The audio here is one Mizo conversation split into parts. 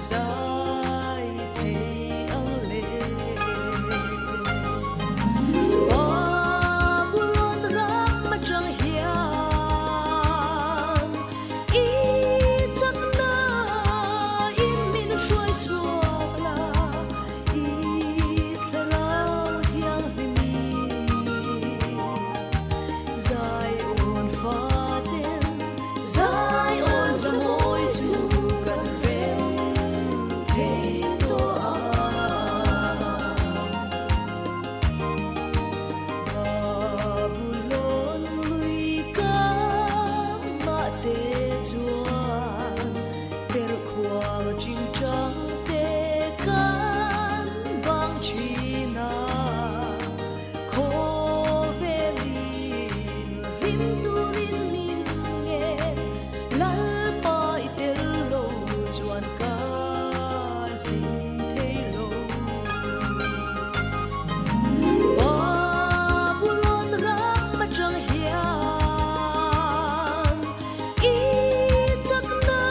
zai thei ang le. Babulon ram atang hian i chakna in min hruai chhuak la, i thlarau thianghlim Zion faten Zion la mawi chu kan rem thei tawh a. Babulon lui kam mah te chuan perhkhuang chingchang te kan bang thin a. Khawvelin hlim turin min ngen, Lalpa i tel lo chuan ka hlim thei lo. Babulon ram atang hian i chakna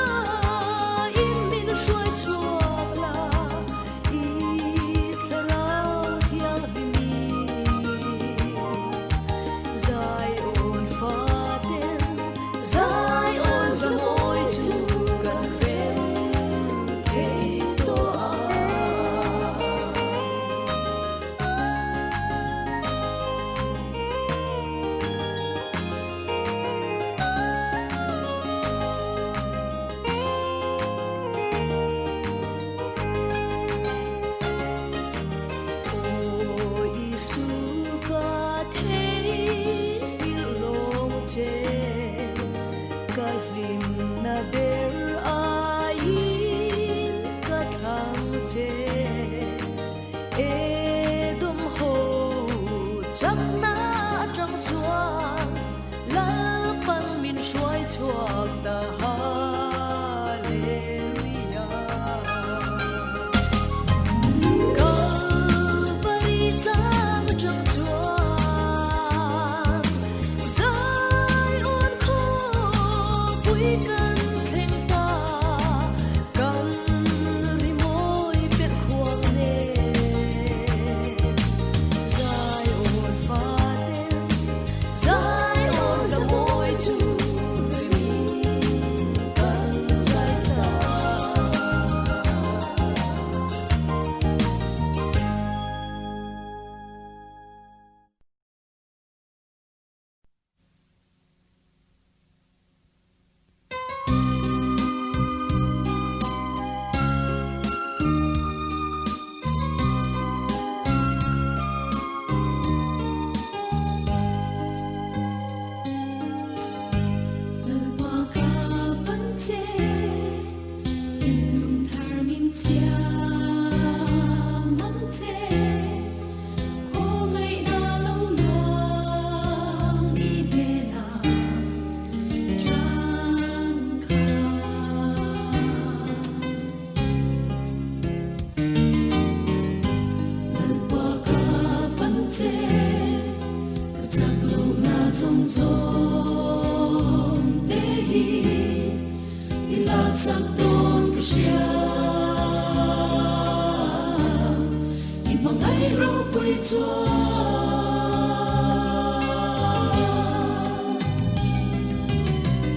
in min hruai chhuak la. I thlarau thianghlim Zion faten Zion la mawi chu kan rem thei tawh a. Aw Isu ka theihnghilh lawng che, ka hlimna ber aiin ka thlang che. Edom ho chakna atang chuan Lalpan min hruai chhuak ta Hallelujah. Kalvari tlang atang chuan Zion khawpui kan thleng ta, kan rimawi per khuang nen Zion faten Zion la mawi chu rimin kan zai ta. Lalpa ka pan che, thinlung thar min siam ang che, khawngaihna lo luang i hnenah changkha. Lalpa ka pan che, ka chak lohna zawng zawng te hi min laksak dawn ka hria. I hmangaih ropui chuan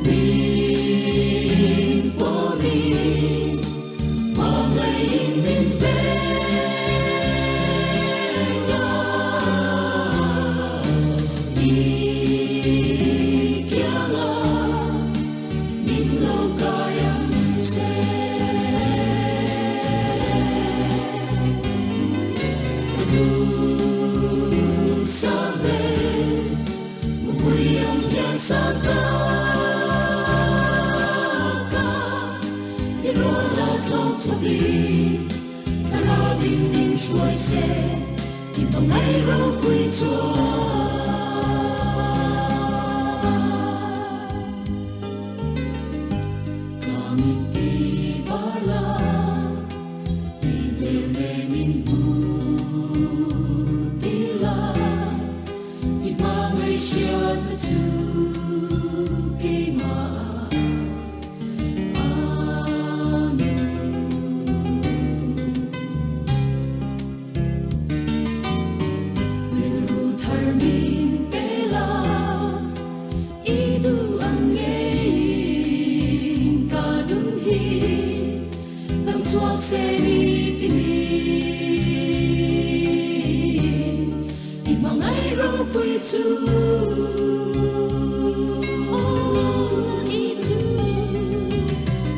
min pawmin hmangaihin min veng a. I kianga min lo kai ang che. Ka duhsam ve mupui ang hian sa taka i rual a tlawng chawpin thlarau in min hruai se i hmangaih ropui chuan. Ka mit ti var la i hmel ne min hmu ti la i hmangaih hriatna chu keimah a nung. chu. Aw Lal Isu.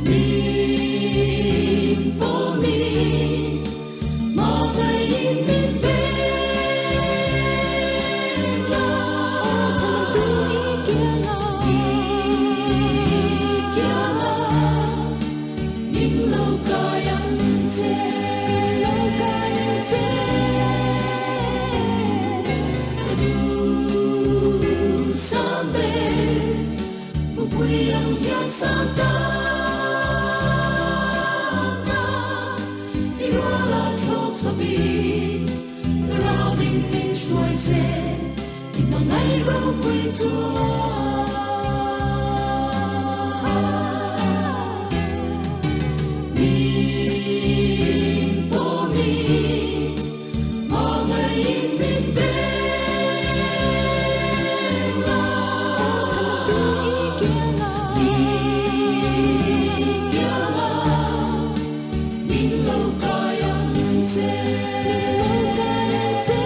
Min pawmin hmangaihin min veng la. Aw thlamuantu i kiangah. I kiangah min lo kai ang che. Min lo kai ang che. Ka duh sang ber mupui ang hian sang tak na i ruala thlawk chhovin thlarauin min hruai se i hmangaih ropui chuan. Min pawmin hmangaihin min veng la. Aw thlamuantu i kiangah. I kiangah min lo kai ang che. Min lo kai ang che.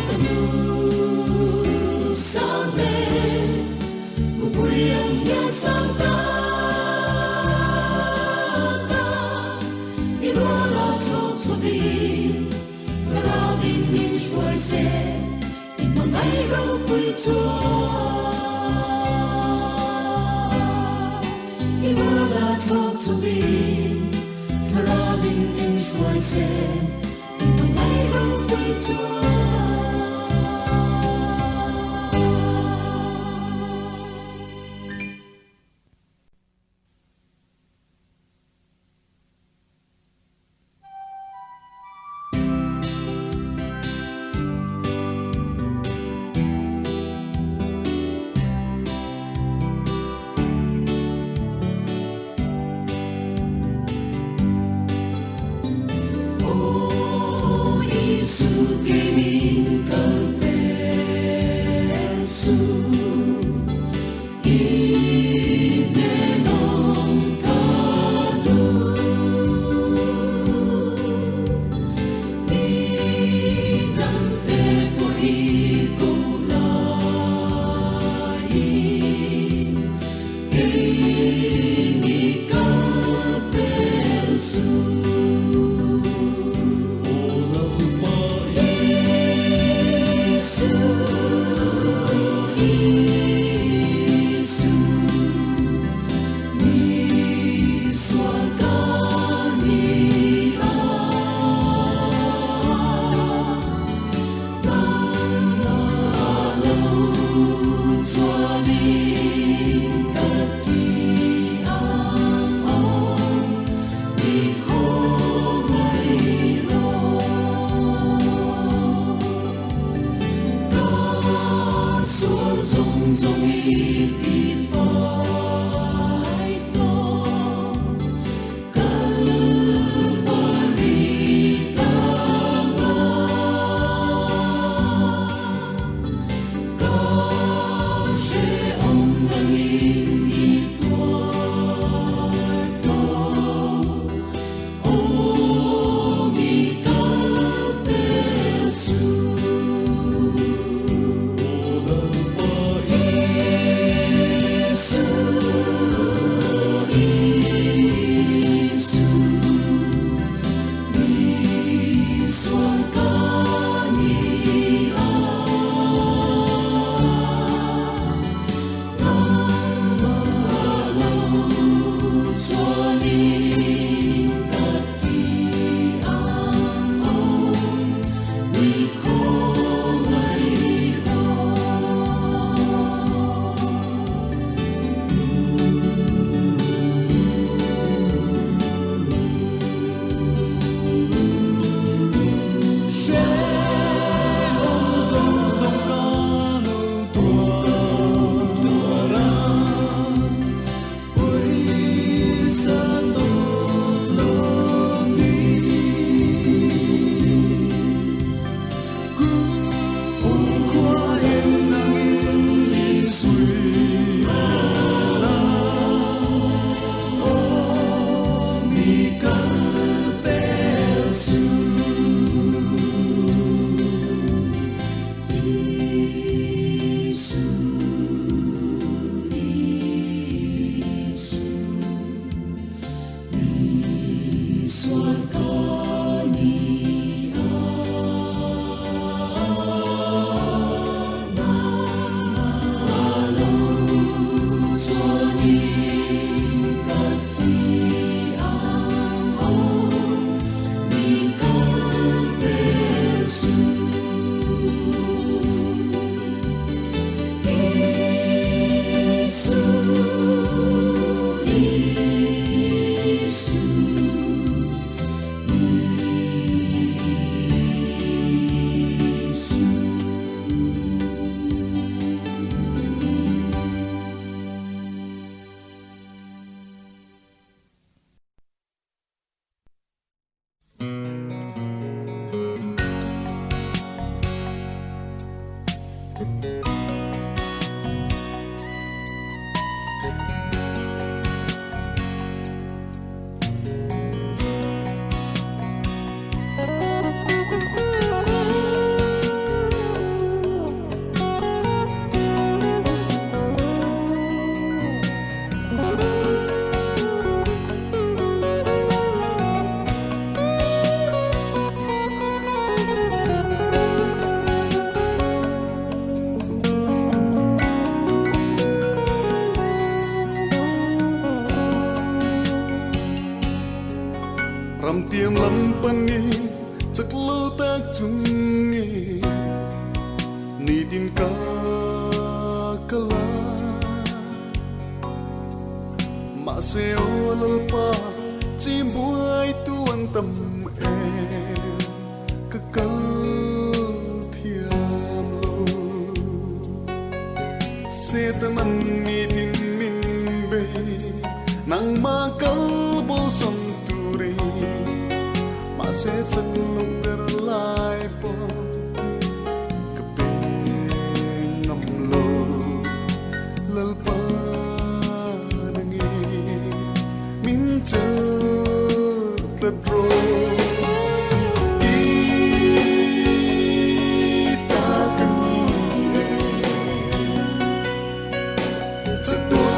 Ka duh sang ber mupui ang hian sang tak na i ruala thlawk chhovin thlarauin min hruai se i hmangaih ropui chuan. I ruala thlawk chhovin thlarauin min hruai se i hmangaih ropui chuan. Aw Isu kei min kal pel suh, i hnen awm ka duh. Mi dangte pawh i ko laiin, kei mi kal pel suh. Aw Lalpa Lalpa ni chak lo tak chungin nitin ka kal a. Mahse aw Lalpa chimbuai tu an tam em ka kal thiam lo. Setanan nitin min bei nangmah kal bosan turin mahse chak loh ber lai pawh ka pe ngam lo. Lalpa nangin min chelh tlat rawh. I ta ka ni e chatuan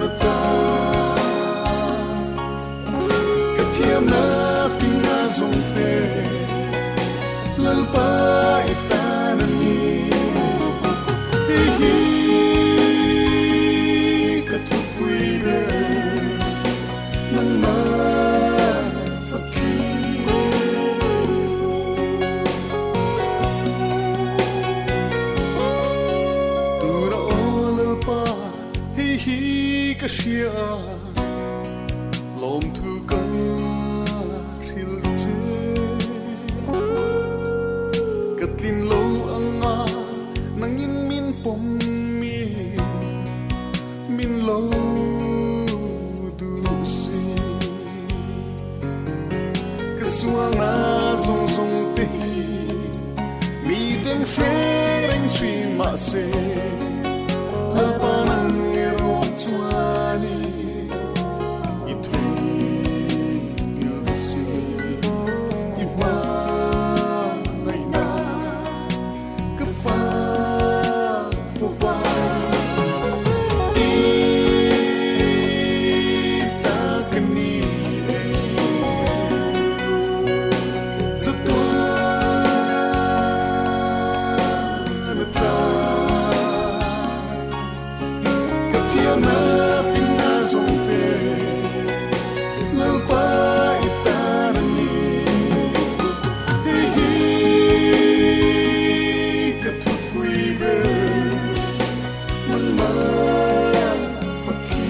ata ka thiamna finna zawng te Lalpa i tan a ni. Hei hi ka thupui ber nangmah fakhi. Tura aw Lalpa hei hi ka hria a, lawmthu ka hrilh che. Ka tlin lo anga nangin min pawm in min lo duh si. Ka sualna zawng zawng te hi mi ten hre reng thin mahse Lalpa nang erawh chuanin i theihngilh si. I hmangaihna ka fak fo va. I ta ka ni e chatuan ata ka thiamna finna zawng te Lalpa i tan a ni. Hei hi ka thupui ber nangmah fakhi.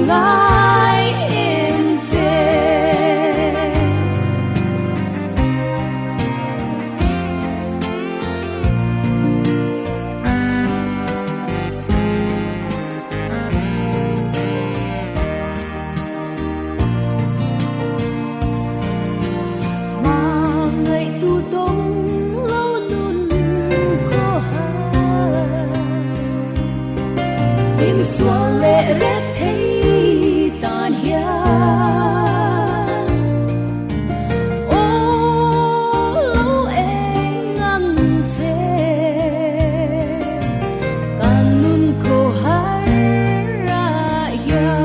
ngai em che. Hmangaihtu dawng lo nun khaw har. Min sual leh rep thei tan hian aw lo eng ang che. Kan nun khaw har ah hian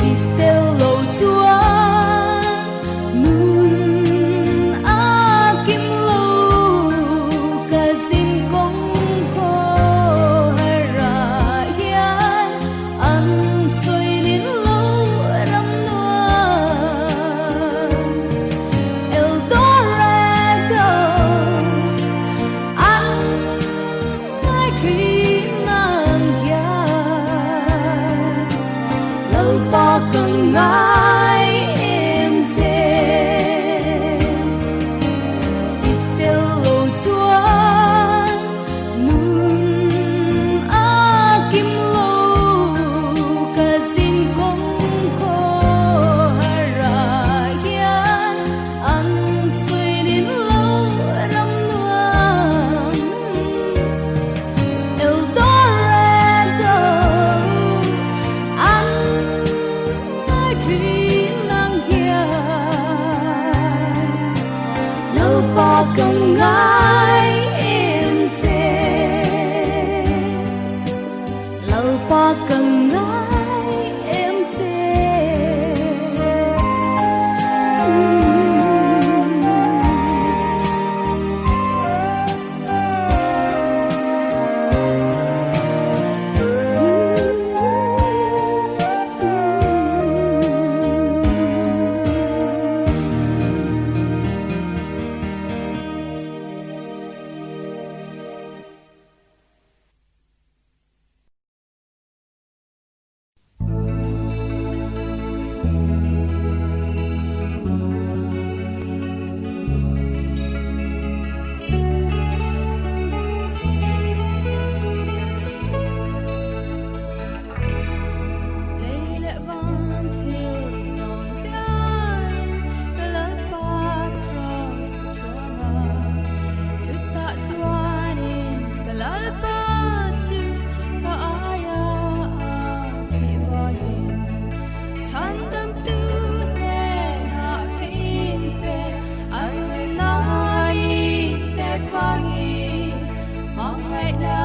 i tel lo chuan nun a kim lo ka zin kawng khaw har ah hian an sawi nin lo ram nuam El Dorado an ngai thin ang hian Lalpa ka ngai em che. I tel lo chuan nun a kim lo ka zin kawng khaw har ah hian an sawi nin lo ram nuam El Dorado an ngai thin ang hian Lalpa ka ngai em che. Lalpa ka ngai em che. Lei leh van thil zawng te aiin ka Lalpa Kraws ka chhuang a, chutah chuanin ka Lalpa chu ka aia a thih vangin chhandamtu hnenah ka inpe an nunna i pek vangin hmangaihna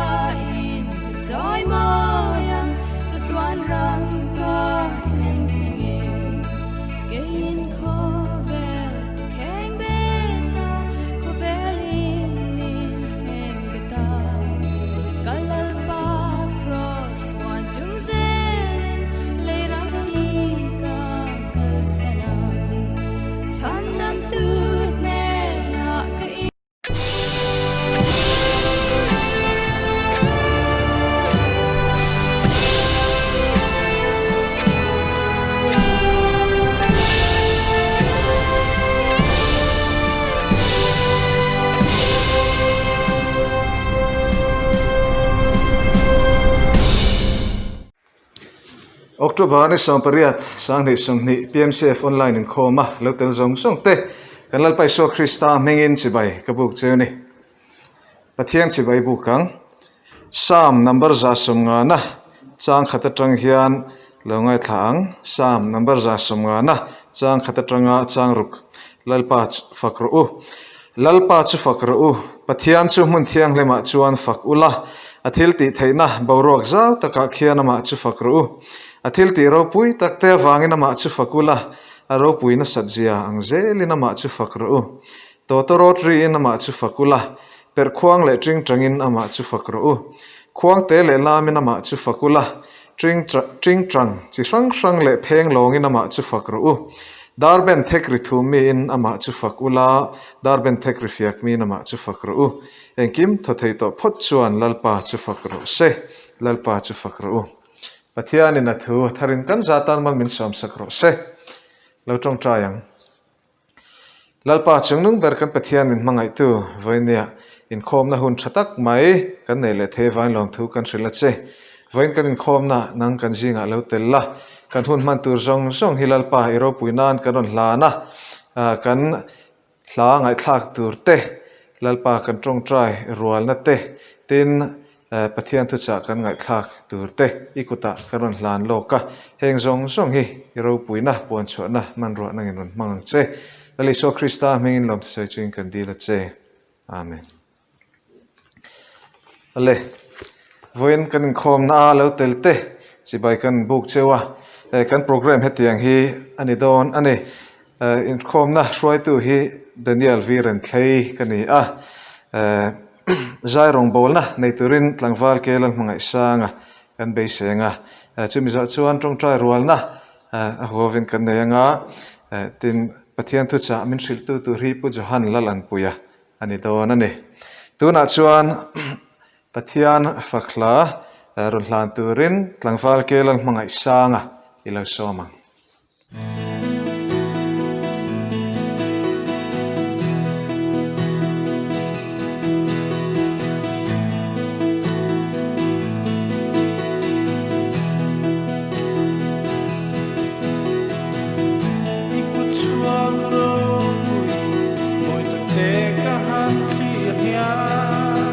in ka chawi mawi ang chatuan ram ka thlen thlengin keiin khawvel ka kheng bet a, khawvelin min kheng bet a. Ka Lalpa Kraws huan chung zelin lei ram hi ka kalsan ang, chhandamtu hnenah ka in. October ni 18 2020 PMCF online inkhawm a lo tel zawng zawng te kan Lalpa Isua Krista hmingin chibai ka buk cheu ni. Pathian chibai buk ang. Psalm number 150 chang khat atang hian lo ngaithla ang. Psalm number 150 chang khat atanga chang ruk Lalpa fak rawh u. Lalpa chu fak rawh u. Pathian chu hmun thianghlimah chuan fak ula, a thil tih theihna boruak zau takah khian amah chu fak rawh u. A thil tih ropui tak te avangin amah chu fak ula, a ropui nasat zia ang zelin amah chu fak rawh u. Tawtawrawt riin amah chu fak ula, perh khuang leh ṭing ṭangin amah chu fak rawh u. Khuang te leh lamin amah chu fak ula, ṭing ṭing ṭang chi hrang hrang leh pheng lawngin amah chu fak rawh u. Darben thek ri thum miin amah chu fak ula, darben thek ri fiak miin amah chu fak rawh u. Engkim thaw thei tawh phawt chuan Lalpa chu fak rawh se. Lalpa chu fak rawh u. Pathianin a thu a tharin kan za tan mal min sawmsak rawh se. Lo tawngtai ang. Lalpa chungnung ber kan Pathian min hmangaihtu vawinia inkhawmna hun tha tak mai kan nei leh thei vain lawmthu kan hrilh a che. Vawiin kan inkhawmna nang kan zingah lo tel la, kan hun hman tur zawng zawng hi Lalpa i ropui nan kan rawn hlan a, kan hla ngaihthlak tur te, Lalpa kan tawngtai rualna te, tin Pathian thuchah kan ngaihthlak tur te i kutah kan rawn hlan lawk a, heng zawng zawng hi i ropuina, puanchhuahna, hmanruah nangin rawn hmang ang che. Lal Isua Krista hmingin lawmthusawi chungin kan dil a che. Amen. Ale, vawiin kan inkhawmna a lo tel te chibai kan buk cheu a, kan program hetiang hi a ni dawn a ni. Inkhawmna hruaitu hi Daniel V Renthlei ka ni a, zai rawngbawlna nei turin tlangval ke Lalhmangaihsanga kan beiseng a, chumi zawh chuan tawngtai rualna a huavin kan nei anga, tin Pathian thuchah min hrilhtu tur hi Pu Johan Lalanpuia a ni dawn a ni. Tunah chuan Pathian fak hla rawn hlan turin tlangval ke Lalhmangaihsanga i lo sawm ang. I kut chhuak ropui mawi tak te ka han thlir hian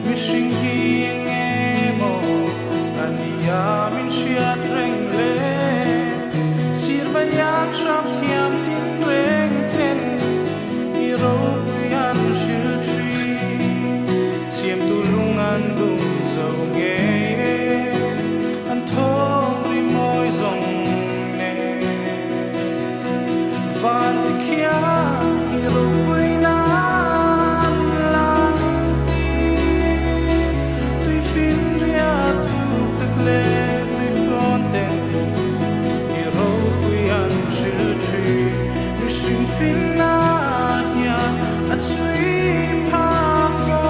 mihring hi eng emaw a nia min hriat reng le. Sir vaiak hram thiam tin reng ten i ropui an hril thin. Siamtu lung an dum zo ngei e, an thawng ri mawi zawng nen. Van ti khian i ropui nan lan ti, tui finria thuk tak leh tui fawn ten i ropui an hril thin. Mihring finna hian a chhui phak lo.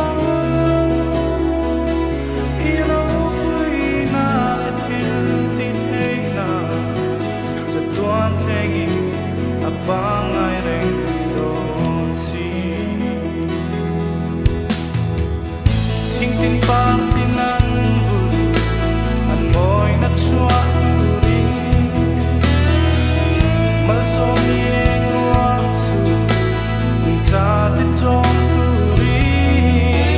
I ropui na leh thil ti theihna chatuan thlengin a pangngai reng dawn si. Thingtin par tin an vul, an mawina chhuah turin malsawm eng ruah chu nungcha te chawm turin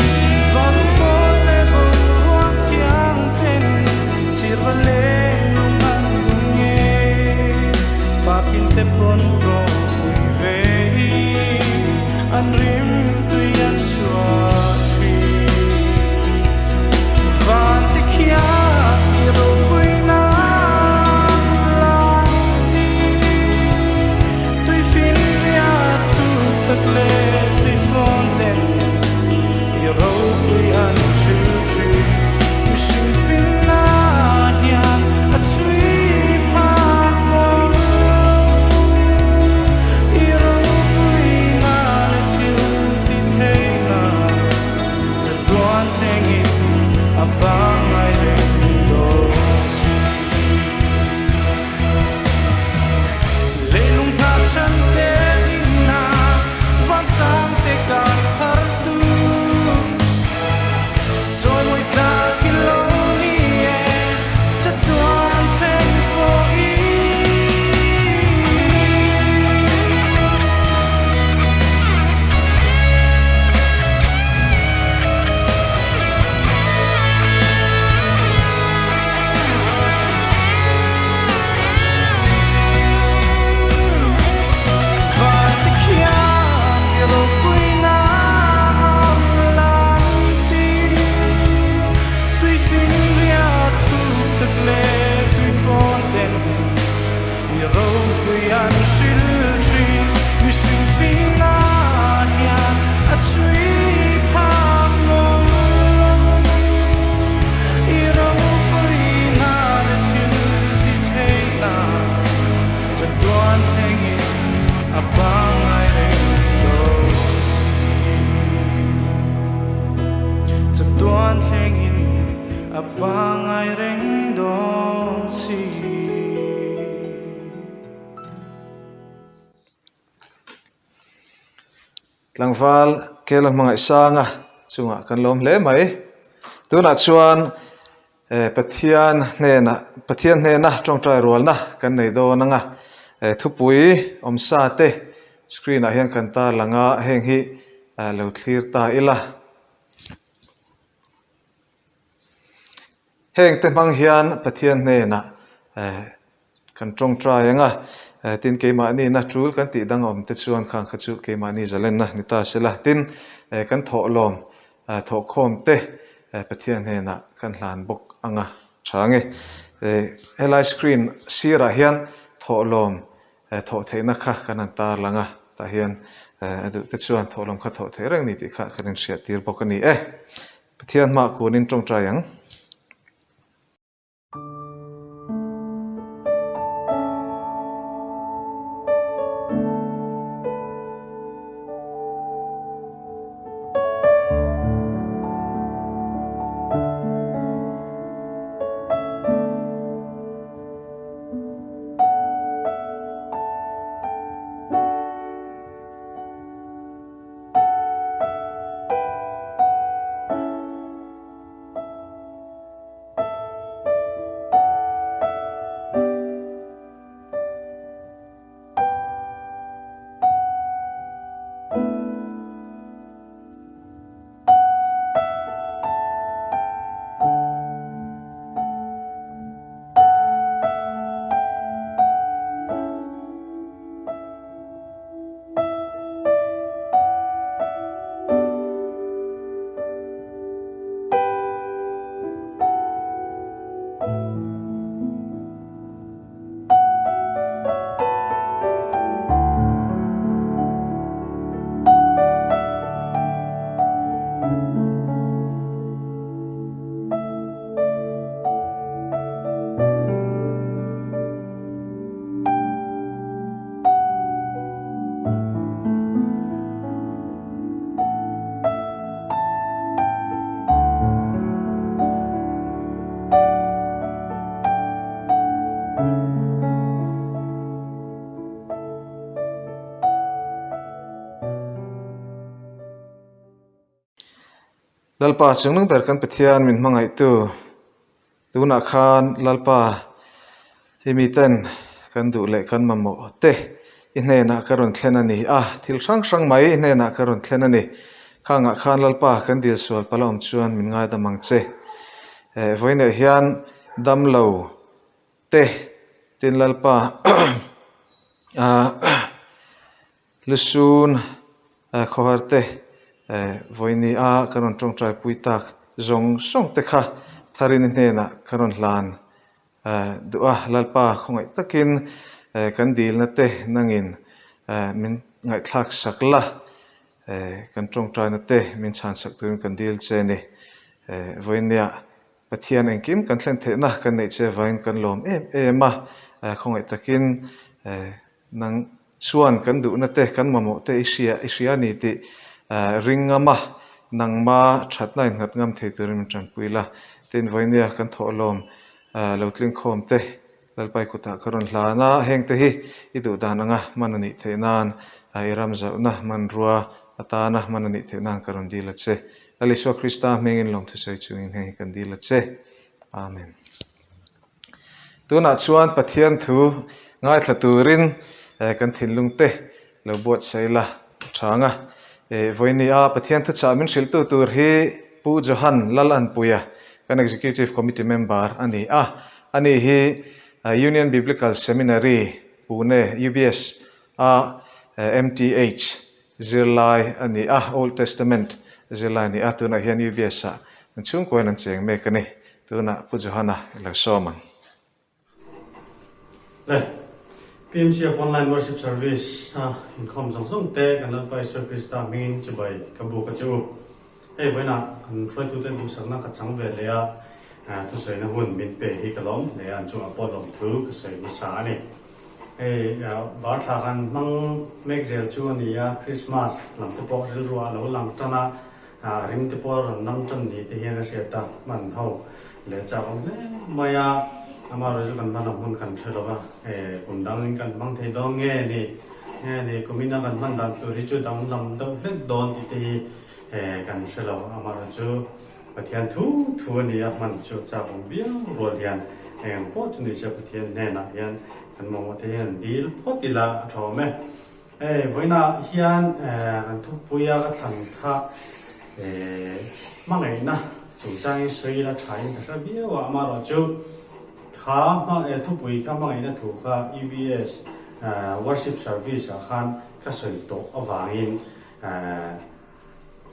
van pawl leh boruak thiang ten chirva leng lung an dum nge partin te pawn tawngpui ve hi an rim tui an chhuah thin. Van ti khian i ropui nan lan ti tui finria thuk tak leh tui fawn ten i ropui an hril thin. Mihring finna hian a chhui phak lo. I ropui na leh thil ti theihna chatuan thlengin a pangngai reng dawn si. Leilung hna chhan te dinna vansang te kai phar tu chawimawi tlak i lo ni e chatuan thleng pawhin. Van te khian i ropui na an lan ti. Tui finria thuk tak leh tui fawn ten i ropui an hril thin. Mihring fingna hian a chhui phak lo. I ropui na leh thil ti theihna chatuan thlengin a pangngai reng dawn si. Chatuan thlengin. a pangai reng dawn si. Tlangval Kela hmangaih sanga chungah kan lawm hle mai. Tunah chuan Pathian hnenah Pathian hnena tawngtai rualna kan nei dawn anga thupui awmsa te screen ah hian kan tarlang a, heng hi lo thlir ta ila. Heng te hmang hian Pathian hnenah kan tawngtai ang a, tin keimahni na tul kan tih dang awm te chuan khang kha chu keimahni zalenna ni ta se la, tin kan thawhlawm thawhkhawm te Pathian hnenah kan hlan bawk ang a tha nge. Helai screen sirah hian thawhlawm thawh theihna kha kan han tarlang a, tah hian a duh te chuan thawhlawm kha thawh theih reng ni tih kha kan inhriattir bawk a ni e. Pathian hmah kunin tawngtai ang. Lalpa chungnung ber kan Pathian min hmangaihtu tunah khan Lalpa i miten kan duh leh kan mamawh te i hnenah ka rawn thlen a ni a, thil hrang hrang mai i hnenah ka rawn thlen a ni. Khangah khan Lalpa kan dil sual pala awm chuan min ngaidam ang che. Vawiinah hian damlo te tin Lalpa Lusun khawhar te vawiini a ka rawn tawngtai pui tak zawng zawng te kha Tharini hnenah ka rawn hlan duh a, Lalpa khawngaih takin kan dilna te nangin min ngaihthlak sak la, kan tawngtaina te min chhan sak turin kan dil che a ni. Vawiinia Pathian engkim kan thlen theihna kan neih che vangin kan lawm em em a, khawngaih takin Nang chuan kan duhna te, kan mamawh te i hria, i hria a ni tih ring ngam a, nangma thatna innghat ngam thei turin min tanpui la. Tin, vawinia kan thawhlawm lo tlingkhawm te Lalpai kutah ka rawn hlan a, heng te hi i duh dan anga hman a nih theih nan, i ram zauhna hmanrua atana hman a nih theih nan ka rawn dil a che. Lal Isua Krista hmingin lawmthusawi chungin heng hi kan dil a che. Amen. Tunah chuan Pathian thu ngaithla turin kan thinlung te lo buatsaih la a chang a. Vawiini a Pathian thuchah min hrilhtu tur hi Pu Johan Lalanpuia kan Executive Committee member a ni a. Ani hi Union Biblical Seminary, Pune, UBS, a MTH zirlai a ni a, Old Testament zirlai a ni a, tunah hian UBS ah an chhungkuain an cheng mek a ni. Tunah Pu Johana i lo sawm ang. Le, PMCF Online Worship Service a inkhawm zawng zawng te kan Lalpa Isua Krista hmingin chibai ka buk a che u. Hei vawiinah kan hruaitute duhsakna ka chang ve leh a, thusawina hun min pe hi ka lawm hle a, an chungah pawh lawmthu ka sawi hmasa a ni. Hei bar thla kan hmang mek zel chu a ni a, Christmas lam te pawh rilru ah a lo lang tan a, rim te pawh a rawn nam tan ni te hian a hriat a, hman ho. leh chak awm hle mai a, amaherawhchu kan hman a hmun kan hre lo va, kum dangin kan hmang thei dawn nge ni, nge ni kumina kan hman dan tur hi chu danglam deuh hlek dawn tih te hi kan hre lo, amaherawhchu Pathian thu thu a ni a, hman chu chak awm viau rual hian eng ang pawh chu ni se Pathian hnenah hian kan mamawh te hian dil phawt ila a tha awm e. Hei vawiinah hian kan thupui a ka thlan kha hmangaihna chungchangin sawi ila thain ka hre viau a, amaherawhchu kha thupui kha hmangaihna thu kha EBS worship service ah khan ka sawi tawh avangin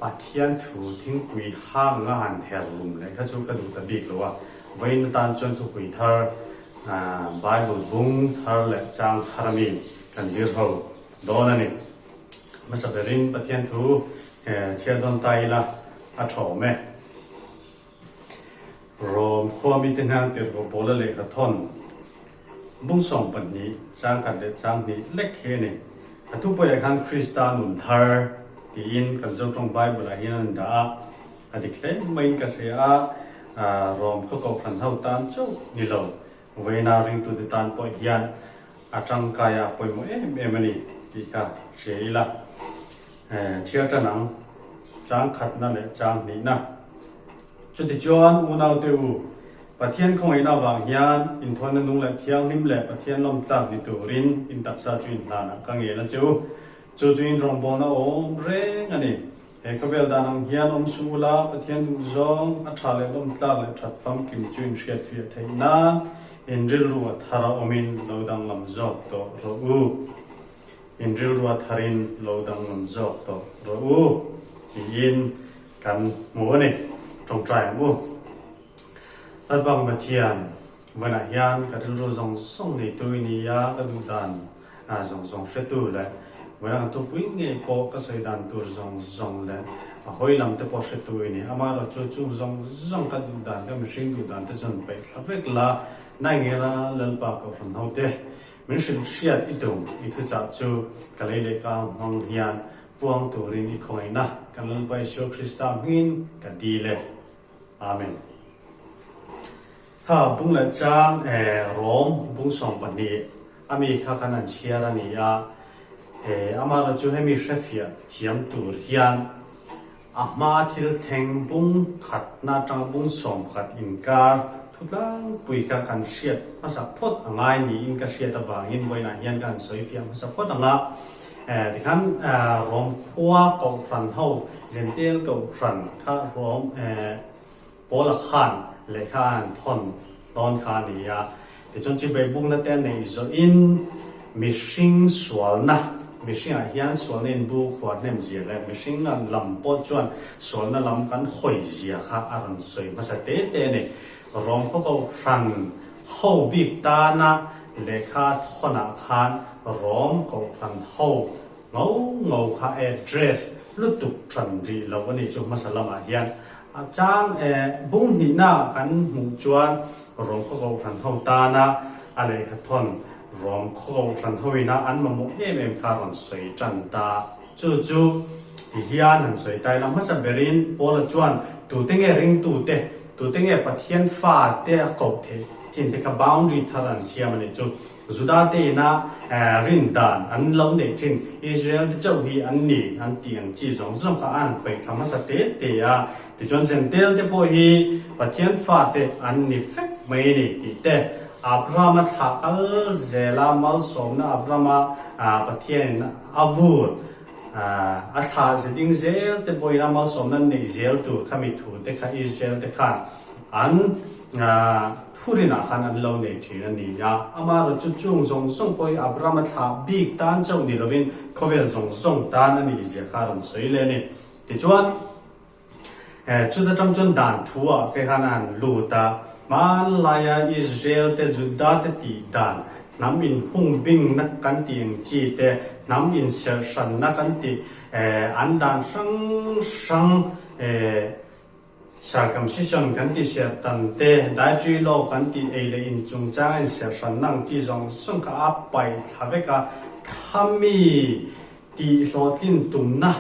Pathian thu thingpui hang a han her lum leh kha chu ka duh ta bik lo a, vawiin atan chuan thupui thar Bible bung thar leh chang thar ami kan zir ho dawn a ni. Hmasa berin Pathian thu chhiar dawn ta ila a tha awm e. Rom khua mite hna tirhkoh Paula lehkha thawn bung 12 chang khat leh chang hnih lek hi a ni. A thupawiah khan Krista nun thar tiin kan Zotawng Bible ah hian an dah a, a dik hle maiin ka hria a, Rom khaw kohhran ho tan chauh ni lo, vawiina ringtute tan pawh hian a tangkai a pawimawh em em a ni tih ka hria ila. Chhiar tan ang, chang khatna leh chang hnihna. Chutichuan, unaute u, Pathian khawngaihna avang hian inthawnna nung leh thianghlim leh Pathian lawmtlak ni turin in taksa chu inhlanah ka ngen a che u. Chu chu in rawngbawlna awm reng a ni. He khawvel dan ang hian awm suh ula, Pathian duhzawng, a tha leh lawmtlak leh that famkim chu in hriatfiah theih nan in rilru a thar a awmin lo danglam zawk tawh rawh u. In rilru a tharin lo danglam zawk tawh rawh u tiin kan hmu a ni. Tawngtai ang u. Lalpa Pathian, vawiinah hian ka rilru zawng zawng neitu i ni a, ka duh dan zawng zawng hretu leh vawiinah kan thupui ngei pawh ka sawi dan tur zawng zawng leh a hawi lam te pawh hretu i ni. Amaherawh chu chung zawng zawng ka duh dan, ka mihring duh dan te chuan peih thla vek la, nai ngela Lalpa Kohhran hote min hrilh hriat i tum i thuchah chu ka lei leh ka hmang hian Puang turin i khawngaihna kan Lalpa Isua Krista hmingin ka dil e. Amen. Kha bung leh chang eh Rom bung 12 a mi kha khan an chhiar a ni a, eh amah chu hemi hrefiah thiam tur hian a hma thil thleng bung khatna atanga bung 11 inkar thutlangpui kha kan hriat hmasa phawt a ngai niin ka hriat avangin vawiinah hian ka han sawi fiah hmasa phawt ang a. Tikhan Rom khua kohhran ho Gentile kohhran kha Rom Paula khan lehkha a han thawn dawn kha a ni a. Tichuan chibai bukna te a neih zawhin mihring sualna, mihringah hian sualna in bu khuar hnem zia leh mihring lam pawh chuan sualna lam kan hawi zia kha a rawn sawi hmasa te te a ni. Rom khaw kohhran ho bik tana lehkha a thawnah khan Rom kohhran ho ngau ngau kha address lutuk tan rih lo a ni chu hmasa lamah hian A chang e, bung hnihna kan hmuh chuan Rom khaw kohhran ho tana a lehkha thawn Rom khaw kohhran hoina an mamawh em em kha rawn sawi tan ta. Chu chu ti hian han sawi ta ila hmasa berin Paula chuan tute nge ringtute, tute nge Pathian fate a koh theih chin te kha boundary thar an siam a nih chu. Juda te ina rin dan an lo neih thin, Israel te chauh hi an ni an tih ang chi zawng zawng kha an paih thla hmasa te te a. Tichuan Gentile te pawh hi Pathian fate an ni vek mai a ni tih te, Abrahama thlah kal zela malsawmna Abrahama Pathianin a vur a thlah ze ding zel te pawhin a malsawmna neih zel tur khami thu te kha Israel te khan an Thurinah khan an lo nei thin a ni a, amaherawh chu chung zawng zawng pawh hi Abrahama thlah bik tan chauh ni lovin khawvel zawng zawng tan a nih zia kha a rawn sawi leh a ni. Tichuan, chuta tang chuan dan thuah te khan a han lut a, hmanlaia Israel te, Juda te tih dan, hnam inhung bingna kan tih ang chi te, hnam inserh hranna kan tih, an dan hrang hrang, Circumcision kan tih serh tan te, dietary law kan tih ei leh in chungchang a inserh hranna ang chi zawng zawng kha a paih thla vek a, khami tih hlawhtlin tumna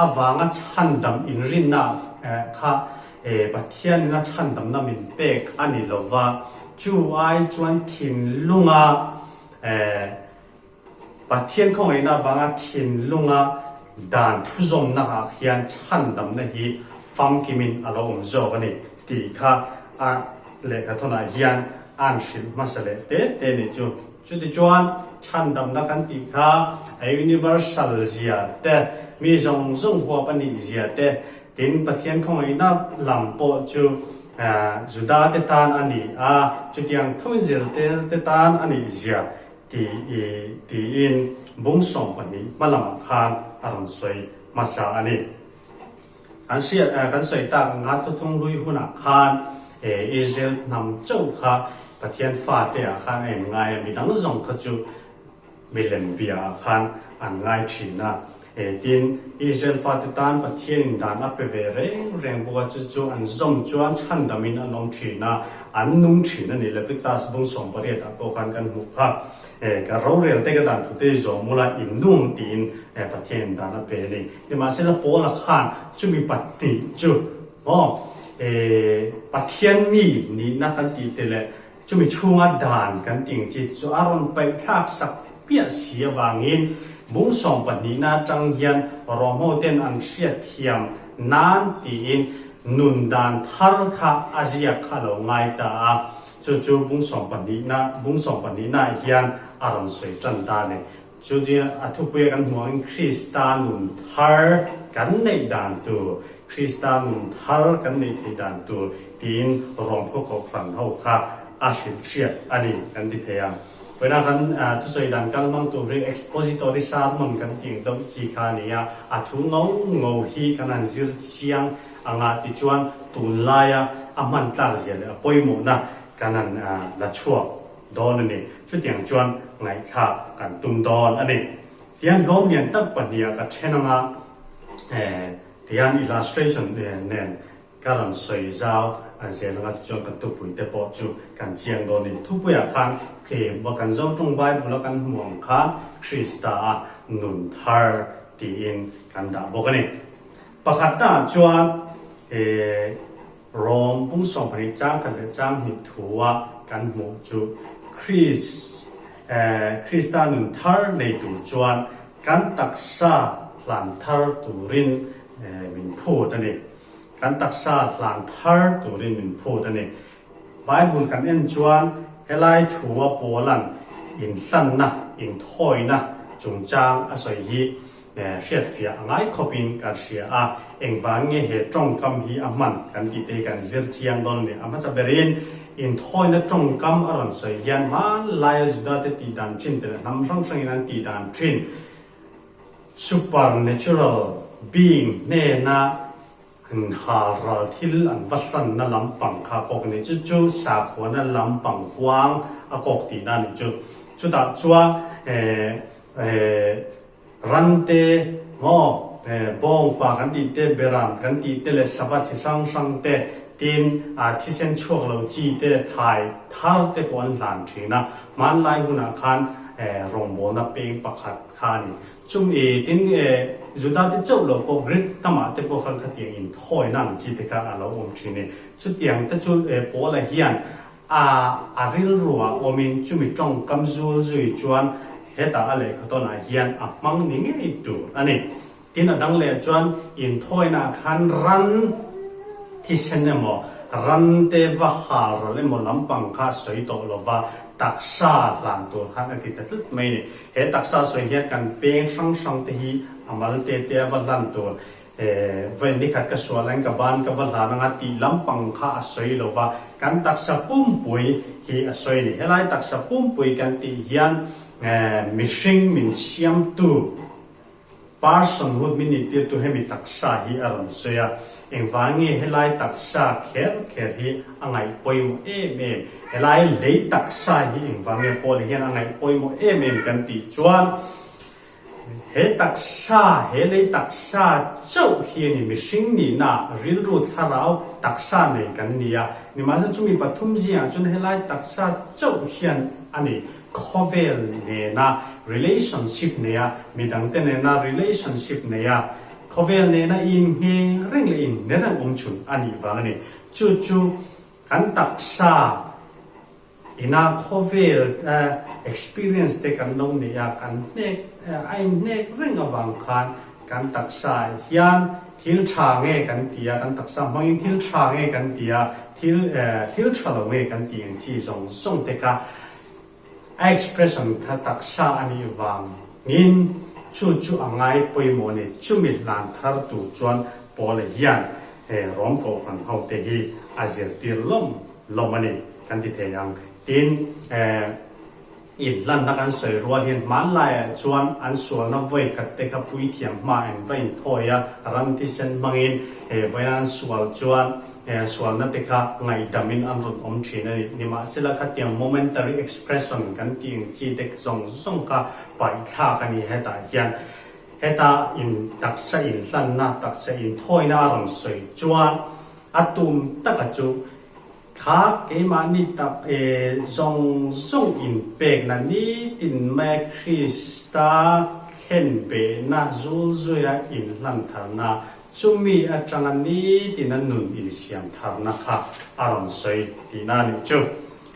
avanga chhandam inrinna kha. Pathianin a chhandamna min pek a ni lo va, chu ai chuan thinlunga Pathian khawngaihna avanga thinlunga dan thuzawmna ah hian chhandamna hi famkimin a lo awm zawk a ni tih kha a lehkhathawnah hian a an hrilh hmasa leh te te a nih chu. Chutichuan chhandamna kan tih kha a universal zia te, mi zawng zawng huap a nih zia te, tin Pathian khawngaihna lam pawh chu Juda te tan a ni a, chutiang thoin zirtir te tan a nih zia Ti i tiin bung 12 hma lamah khan a rawn sawi hmasa a ni. Kan hriat kan sawi tak ang khan thuthlung hlui hunah khan Israel hnam chauh kha Pathian fate ah khan a inngai a, midang zawng kha chu milem bia ah khan an ngai thin a. Tin, Israel fate tan Pathianin dan a pe ve reng reng bawk a, chu chu an zawm chuan chhandamin an awm thin a, an nung thin a ni. Leviticus bung 18 ah pawh khan kan hmuh kha, Ka rorel te ka dan thute i zawm ula, i nung tiin Pathianin dan a pe a ni. Nimahsela Paula khan chumi pahnih chu maw Pathian mi nihna kan tih te leh chumi chhunga dan kan tih ang chi chu a rawn paihthlak sak piah si avangin bung sawmpahnihna atang hian Rom ten an hriatthiam nan tiin nun dan thar kha a ziak kha a lo ngai ta a, chu chu bung sawmpahnihna bung sawmpahnihnaah hian a rawn sawi tan ta a ni. Chutia a thupuia kan hmuh angin Krista nun thar kan neih dan tur, Krista nun thar kan neih theih dan tur tiin Rom khaw kohhran ho kha a hrilh hriat a ni kan ti thei ang. Vawiinah kan thusawi dan kal hmang tur hi expository sermon kan tih ang deuh chi kha a ni a, a thu ngo ngo hi kan han zir chiang anga tichuan tunlaia a hman tlak zia leh a pawimawhna kan han la chhuak dawn a ni. Chutiang chuan ngaihthlak kan tum dawn a ni. Tihian hlawm lian tak pahniha ka then anga tihian illustration nen Ka rawn sawi zau a zel anga tichuan kan thupui te pawh chu kan chiang dawn a ni. Thupuiah khan khi kan Zotawng Bible a kan hmuh ang khan Krista a nun thar tiin kan dah bawk a ni. Pakhatnaah chuan Rom pum 12 chang khat leh chang hnih thua kan hmuh chu Krista nun thar nei tur chuan kan taksa hlan thar turin min phut a ni. Kan taksa hlan thar turin min phut a ni. Bible kan en chuan helai thua Paula'n inhlanna, inthawina chungchang a sawi hi hriatfiah a ngai khawpin kan hria a. Engvang nge he tawngkam hi a hman kan tih te hi kan zir chiang dawn a ni. A hmasa berin inthawina tawngkam a rawn sawi hian hmanlaia Judate tihdan thin te leh hnam hrang hrangin an tihdan thin Supernatural being hnena an hal ral thil an va hlanna lampang kha a kawk a ni. Chu chu sakhuana lampang huang a kawk tihna a nih chu. Chutah chuan ran te maw bawngpa kan tih te, beram kan tih te leh sava chi hrang hrang te tin thisen chhuak lo chi te thai thar te pawh an hlan thin a. Hmanlai hunah khan rawngbawlna peng pakhat kha a ni. Chung i tin Juda te chauh lo pawh Greek hnamah te pawh khan khatiang inthawina ang chi te kha a lo awm thin a ni. Chutiang te chu Paula hian a a rilruah awmin chumi tawngkam zul zui chuan hetah a lehkhatawnah hian a hmang ni ngei tur a ni. Tin a dang leh chuan inthawinaah khan ran thisen emaw ran te va hal ral emaw lampang kha sawi tawh lova taksa hlan tur khan a ti ta tlat mai a ni. He taksa sawi hian kan peng hrang hrang te hi a mal te te a va hlan tur vawi nikhat ka sual ang ka ban ka va hlan anga tih lampang kha a sawi lova kan taksa pumpui hi a sawi a ni. Helai taksa pumpui kan tih hian mihring min siamtu Personhood min nih tirtu hemi taksa hi a rawn sawi a, engvang nge helai taksa kher kher hi a ngaih pawimawh em em? Helai lei taksa hi engvang nge Paul hian a ngaih pawimawh em em kan tih chuan he taksa, he lei taksa chauh hi a ni mihring nihna rilru thlarau taksa nei kan ni a, nimahsela chumi pathum zingah chuan helai taksa chauh hian a ni. Khawvel nena relationship neia, midangte nena relationship neia. Khawvel nena inngeng reng leh inhne reng awm chhun a nih vang a ni. Chu chu kan taksa ina khawvel experience te kan lo neih a, kan hnek a inhnek reng avang khan kan taksa hian thil tha nge kan ti a, kan taksa hmangin thil tha nge kan ti a, thil thil tha lo nge kan tih ang chi zawng zawng te kha A expression kha taksa a nih vangin chu chu a ngai pawimawh a ni. Chumi hlan thar tur chuan Paula hian he Rom kohhran ho te hi a zirtir lawm lawm a ni kan ti thei ang. Tin, inhlanna kan sawi rual hian hmanlaiah chuan an sualna vawi khat te kha puithiam hma in va inthawi a, ram thisen hmangin he vawiin an sual chuan He sualna te kha ngaihdamin an rawn awm thin a ni. Nimahsela khatiang momentary expression kan tih ang chi te zawng zawng kha paihthlak a ni hetah hian. Heta in taksa inhlanna, taksa inthawina a rawn sawi chuan a tum taka chu kha keimahni tak e zawng zawng inpekna nitin mai Krista khenbehna zulzuia inhlantharna Chumi atanga nitina nun insiam tharna kha a rawn sawi tihna a nih chu.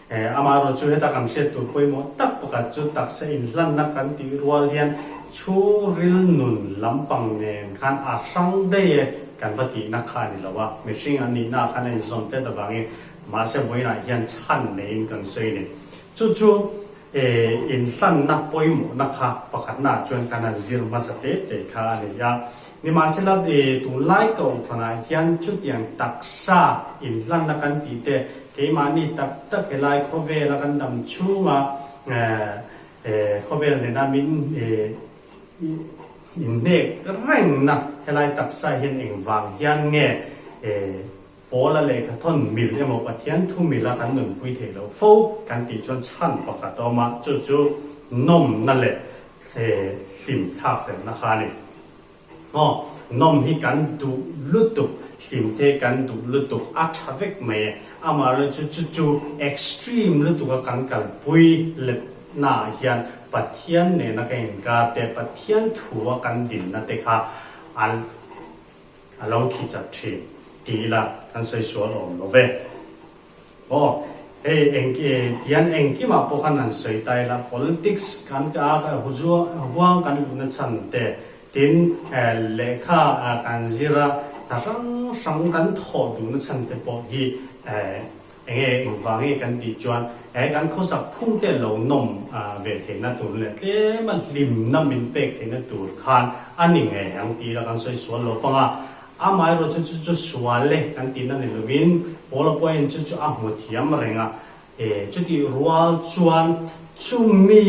Amaherawh chu heta kan hriat tur pawimawh tak pakhat chu taksa inhlanna kan tih rual hian chhungril nun lampang nen khan a hrang daih e kan va tihna kha a ni lo a, mihring an nihna ah khan a inzawm tlat avangin mahse vawiinah hian chhan neiin kan sawi a ni. Chu chu Inhlanna pawimawhna kha pakhatnaah chuan kan han zir hmasa te te kha a ni a. Nimahsela, tunlai kohhranah hian chutiang taksa inhlanna kan tih te, keimahni tak tak helai khawvela kan dam chhunga khawvel nena min inhnek rengna helai taksa hian engvang hian nge Paula lehkha thawn mil emaw Pathian thu mila kan nunpui theih loh fo kan tih chuan chhan pakhat a awm a, chu chu nawmna leh hlim thlak hlelhna kha a ni. Aw, nawm hi kan duh lutuk, hlim te kan duh lutuk, a tha vek mai e. Amaherawhchu chu chu extreme lutuka kan kalpui letnaah hian Pathian nena ka inkar te, Pathian thua kan dinna te kha a A lo khi chat thin ti ila kan sawi sual awm lo ve. Aw, hei eng tian engkimah pawh khan han sawi ta ila politics kan huang kan luhna chhan te tin lehkha kan zir a hna hrang hrang kan thawh duhna chhan te pawh hi Enge engvang nge kan tih chuan he kan khawsak phung te lo nawm ve theihna tur leh tlema hlimna min pek theihna tur khan a ni ngei ang tih ila kan sawi sual lo vang a. Amaherawh chu chu chu sual e kan tihna ni lovin Paula pawhin chu chu a hmu thiam reng a. E chutih rual chuan chumi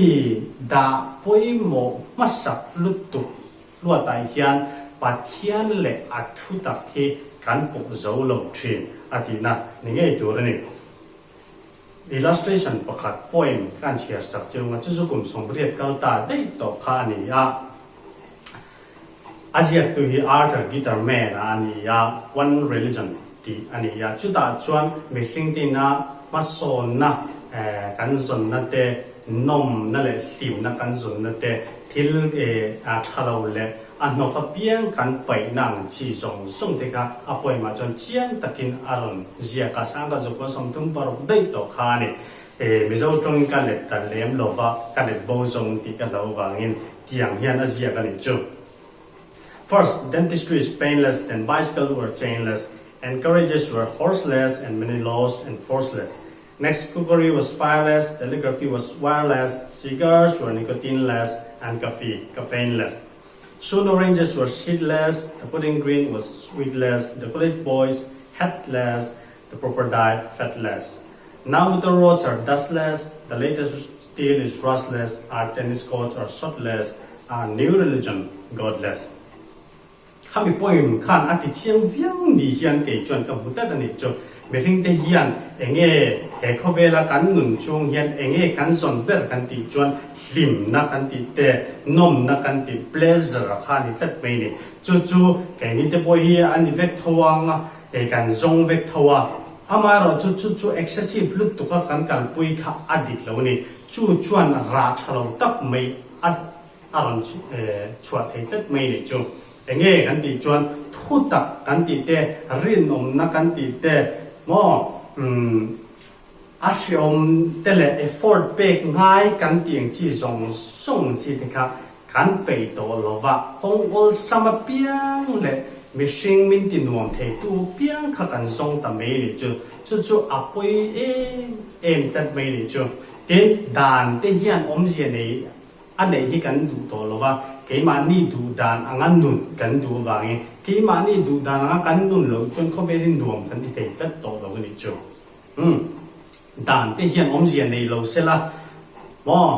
dah pawimawh hmasak lutuk Hluatah hian Pathian leh a thutak hi kan pawh zo lo thin a tihna ni ngei tur a ni. Illustration pakhat poem kan chhiar sak chunga chu chu kum 80 kal ta daih tawh kha a ni a. A ziaktu hi Arthur Guiterman a ni a, One Religion tih a ni a. Chutah chuan mihring tina hmasawnna kan zawnna te, nawmna leh hlimna kan zawnna te, thil a tha lo leh a hnawk apiang kan paihna ang chi zawng zawng te kha a poem ah chuan chiang takin a rawn ziak a, sangka zukua 36 daih tawh kha a ni. Mizo tawngin ka let ta lem lo va, ka let bo zawng tih ka hlau vangin tiang hian a ziak a nih chu. First, dentistry is painless, then bicycle were chainless, and carriages were horseless and many laws enforceless. Next, cookery was fireless, telegraphy was wireless, cigars were nicotineless, and coffee, caffeineless. Soon oranges were seedless, the pudding green was sweetless, the college boys headless, the proper diet fatless. Now motor roads are dustless, the latest steel is rustless, our tennis courts are shotless, our new religion godless. Khami poem khan a ti chiang viau ni hian kei chuan ka hmu tlat a nih chu. Mihring te hian enge he khawvela kan nun chung hian enge kan zawn ber kan tih chuan hlimna kan tih te, nawmna kan tih, pleasure a kha a ni tlat mai ni. Chu chu keini te pawh hi a ni vek tho ang a, kei kan zawng vek tho a. Amaherawhchu chu chu excessive lutuk a kan kalpui kha a dik lo a ni. Chu chuan rah tha lo tak mai a. A rawn chhuah thei tlat mai nih chu. Enge kan tih chuan thutak kan tih te, rinawmna kan tih te, maw umm a hreawm te leh effort pek ngai kan tih ang chi zawng zawng chi te kha kan peih tawh lo va, kawng awlsam apiang leh mihring min ti nuam theitu apiang kha kan zawng ta mai nih chu. Chu chu a pawi em em tlat mai nih chu. Tin, dan te hian awmzia nei A neih hi kan duh tawh lo va, keimahni duh dan anga nun kan duh avangin keimahni duh dan anga kan nun loh chuan khawvelin nuam kan ti thei tlat tawh lo a nih chu. Umm, dan te hian awmzia nei lo se la, maw,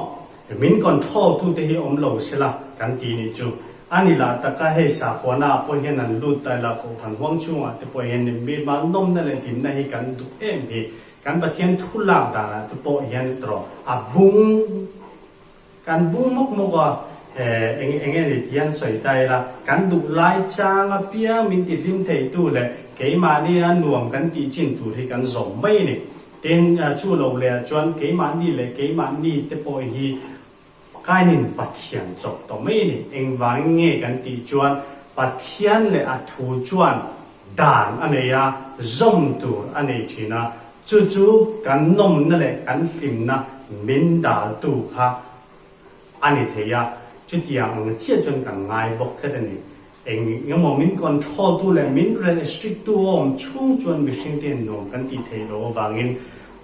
min control tu te hi awm lo se la kan ti nih chu. A ni lah taka hei sakhuana ah pawh hian an lut ta ila kohhran huang chhungah te pawh hian mihmal nawmna leh hlimna hi kan duh em hi. Kan Pathian thu lak danah te pawh hian erawh a bung Kan bung mawk mawk a, eng eng nge ni tih an sawi ta ila, kan duh lai chang apiang min tihlim theitu leh keimahni a nuam kan tih chin tur hi kan zawm mai a ni. Tin, chu lo leh ah chuan keimahni leh keimahni te pawh hi kainin Pathian chawp tawh mai a ni. Engvangin nge kan tih chuan Pathian leh a thu chuan dan a nei a, zawm tur a nei thin a, Chu chu kan nawmna leh kan hlimna min daltu kha a ni thei a, chutiang ang chiah chuan kan ngai bawk tlat a ni. Eng engemaw min control tu leh min restrict tu a awm chhung chuan mihring te nuam kan tih theih loh avangin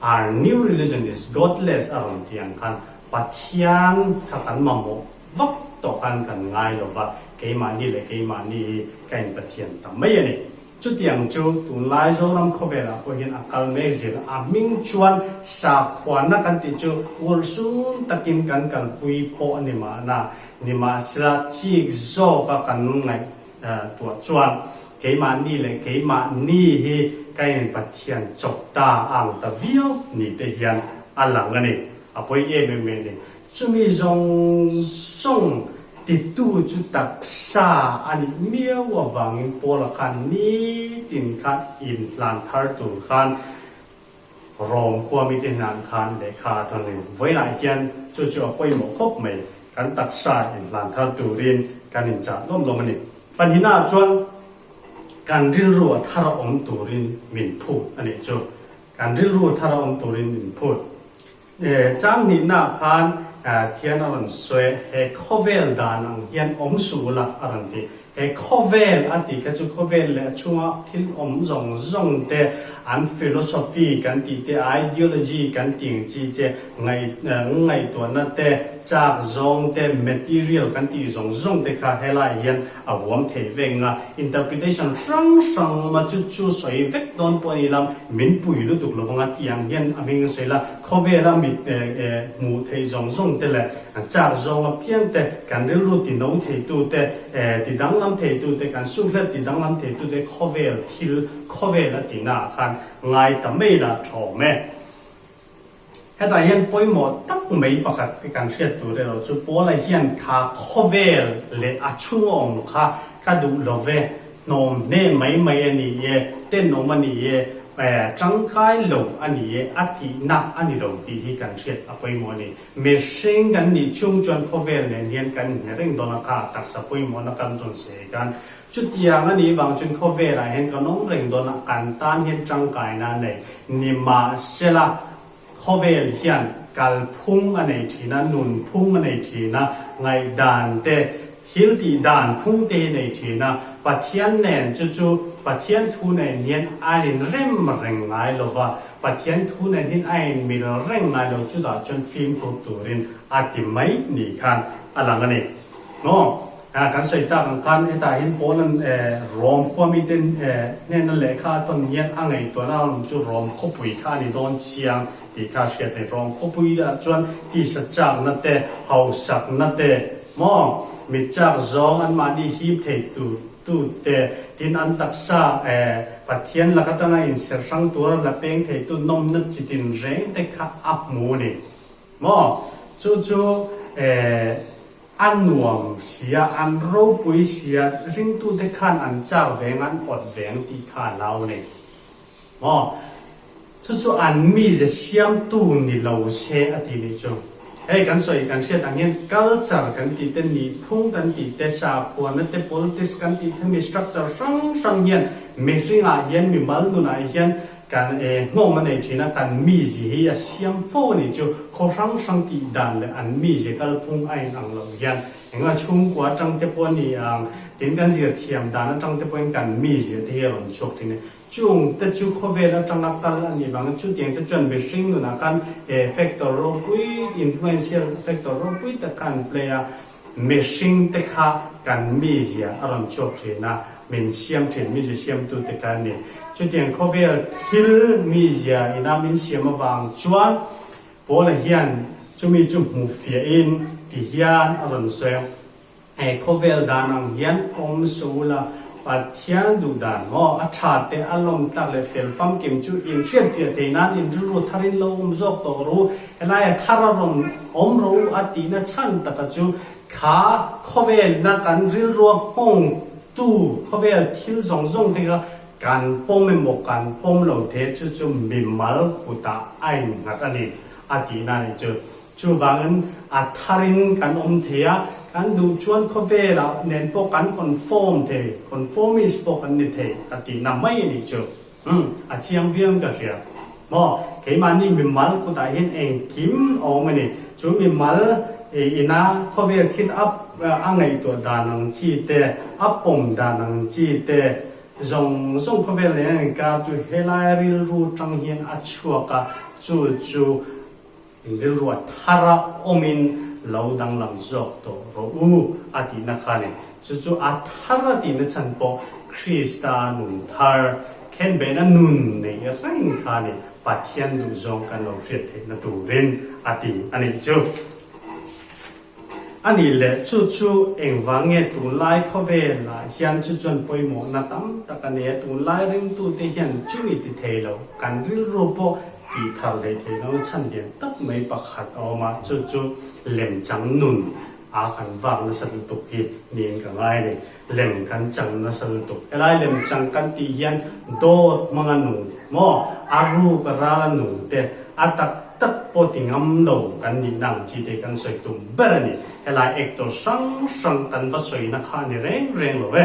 our new religion is godless a rawn tih ang khan Pathian kha kan mamawh vak tawh khan kan ngai lo va, keimahni leh keimahni hi ka in Pathian ta mai a ni. Chutiang chu tunlai Zoram khawvelah pawh hian a kal mek zel a, hming chuan sakhuana kan tih chu urhsun takin kan kalpui pawh a ni mahna, nimahsela chik zawka kan ngaih tuah chuan keimahni leh keimahni hi ka in Pathian chawp ta ang ta viau ni te hian a lang a ni, a pawi em em mai a ni. Chumi zawng zawng titu chu taksa a nih miau avangin Paula khan nitin khan inhlan thar tur khan Rom khua mite hnan khan lehkha a thawn a ni. Vawiinah hian chu chu a pawimawh khawp mai, kan taksa inhlan thar turin kan inchah lawm lawm a ni. Panhinah chuan kan rilru a thar a awm turin min phut a nih chu. Kan rilru a thar a awm turin min phut. Chang hnihnaah khan thian a rawn sawi, he khawvel dan ang hian awm suh ula a rawn ti. He khawvel a tih kha chu khawvel leh a chhunga thil awm zawng zawng te, an philosophy kan tih te, ideology kan tih ang chi che, ngaihtuahna te, chak zawng te, material kan tih zawng zawng te kha helaiah hian a huam thei vek nga interpretation hrang hrang awm a, chu chu sawi vek dawn pawh a ni lam, min pui lutuk lo vang a tih ang hian a hming a sawi la, khawvela mit hmuh theih zawng zawng te leh an chak zawng apiang te, kan rilru ti no thei tu te, ti danglam thei tu te, kan suhlet ti danglam thei tu te khawvel thil khawvel a tihna ah khan ngai ta mai la thawm e. Hetah hian pawimawh tak mai pakhat kan hriat tur erawh chu Paula hian kha khawvel leh a chhung a awm kha ka duh lo ve, hnawm hne mai mai a ni e, tenawm a ni e, tangkai lo a ni e a tihna a ni lo tih hi kan hriat a pawimawh a ni. Mihring kan nih chhung chuan khawvel nen hian kan inhne reng dawn a kha taksa pawimawhna kan rawn sawi khan Chutiang a nih vang chuan khawvelah hian kan awm reng dawn a, kan tan hian tangkaina a nei. Nimahsela, khawvel hian kalphung a nei thin a, nunphung a nei thin a, ngaihdan te, thil tih dan phung te hi nei thin a. Pathian nen chu chu Pathian thu nen hian a inrem reng ngai lo va, Pathian thu nen hian a inmil reng ngai lo, chutah chuan fimkhur turin a ti mai ni khan a lang a ni. Maw? Kan sawi tak ang khan hetah hian Paul-a'n Rom khua mite hnena lehkha a tawn hian a ngaihtuahna a awm chu Rom khawpui kha a ni dawn chiang tih kha a hriat a ni. Rom khawpuiah chuan tisa chakna te, hausakna te, maw mit chak zawng anmahni hip thei tur tu te, tin an taksa Pathian lak atanga inserh hrang tura la peng theitu nawmna chitin reng te kha a hmu a ni. Maw? Chu chu A nuam sia, an ropui sia, ringtute khan an chak veng, an awt veng tih kha a lau nei. Maw? Chu chu an mize siamtu ni lo se a ti nih chu. Hei kan sawi kan hriat ang hian culture kan tih te, nihphung kan tih te, sakhuana te, politics kan tih te, mi structure hrang hrang hian mihringah hian mimal nunah hian kan nghawng a nei thin a, kan mizia hi a siam fo a nih chu. Khaw hrang hrang tih dan leh an mizia kalphung a inang lo hian engemaw chhungkua atang te pawh a ni ang, tin kan zir thiam dan atang te pawhin kan mizia te hi a rawn chhuak thin a. Chung te chu khawvel atanga kal a nih vangin chutiang te chuan mihring nunah khan he factor ropui, influential factor ropui tak kha an play a, mihring te kha kan mizia a rawn chhuak thin a, min siam thin, mizia siamtu te kha an ni. Chutiang khawvel thil mizia ina min siam avang chuan Paula hian chumi chu hmu fiahin ti hian a rawn sawi a. He khawvel dan ang hian awm suh ula, Pathian duh dan maw? A tha te, a lawm tlak leh fel famkim chu in hriatfiah thei nan in rilru tharin lo awm zawk tawh ru. Helaia thar a rawn awm rawh u a tihna chhan taka chu kha khawvelna kan rilrua nghawngtu khawvel thil zawng zawng te kha kan pawm emaw kan pawm lo the chu chu mimal kutah a innghat a ni a tihna a nih chu. Chuvangin a tharin kan awm thei a, kan duh chuan khawvelah nen pawh kan conform thei, conformist pawh kan ni thei a tihna mai a nih chu. Umm, a chiang viau in ka hria. Maw, keimahni mimal kutah hian engkim a awm a ni. Chu mimal ina khawvel thil a a ngaihtuah dan ang chi te, a pawm dan ang chi te zawng zawng khawvel nen an inkar chu helai rilru tang hian a chhuak a, chu chu In rilruah thara awmin lo danglam zawk tawh rawh u a tihna kha ni. Chu chu a thar a tihna chhan pawh Krista nun thar, khenbehna nun neih reng kha ni, Pathian duhzawng kan lo hriat theihna turin a ti a nih chu. A nih leh chu chu engvang nge tunlai khawvelah hian chu chuan pawimawhna tam tak a nei a, tunlai ringtute hian chumi ti thei lo, kan rilru pawh tih thar hlei thei lo chhan lian tak mai pakhat a awm a, chu chu lemchang nun a kan vak nasa lutuk hi niin ka ngai a ni. Lem kan chang nasa lutuk. Helai lemchang kan tih hian dawt hmanga nung maw, a ruk a ral a nung te, a tak tak pawh ti ngam lo kan nihna ang chi te kan sawi tum ber a ni. Helai actor hrang hrang kan va sawina kha a ni reng reng lo e.